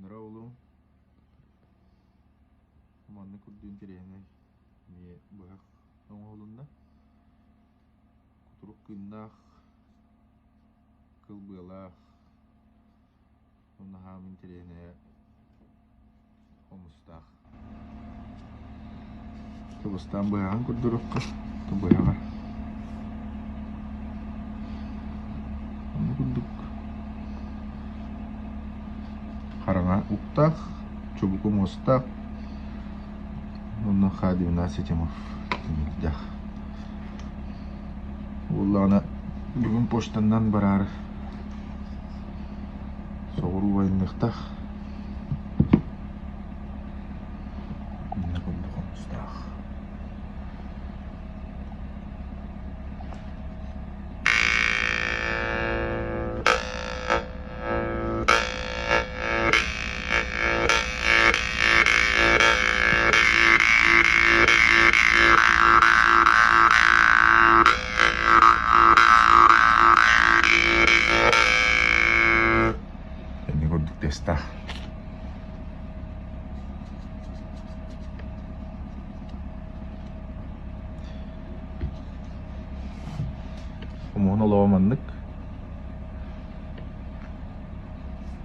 Дорооболуҥ. Маннык курдук интэриэһинэй эмиэ быһах оҥоһулунна. Кутурук кыыннаах, кыл быалаах, наһаа интэриэһинэйэ хомустаах. Кыбыстаан быһаҕын көрдөрүөххэ, быһаҕа. Оннук курдук хараҥа уктаах, чубуку муостаах уонна Х-12 Тимов тимирдээх. Буоллаҕына бүгүн почтаннан бараары соҕуруу айанныахтаах. Иннэ курдук хомустаах. Иннэ курдук тыастаах. Хомуһун олоҕо маннык.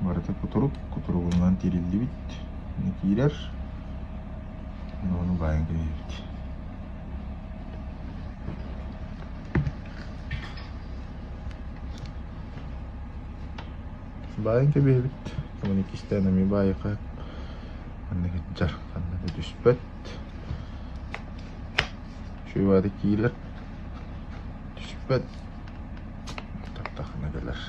Барыта кутурук, кутуругунан тиириллибит. Киирэр. Ону баайан кэбиһэбит. Баайан кэбиһэбит. Уон иккистээн эмиэ баайыахха Манна сылдьар, ханна да түспэт. Үчүгэй баҕайытык киирэр, түспэт. Тахтахына кэлэр.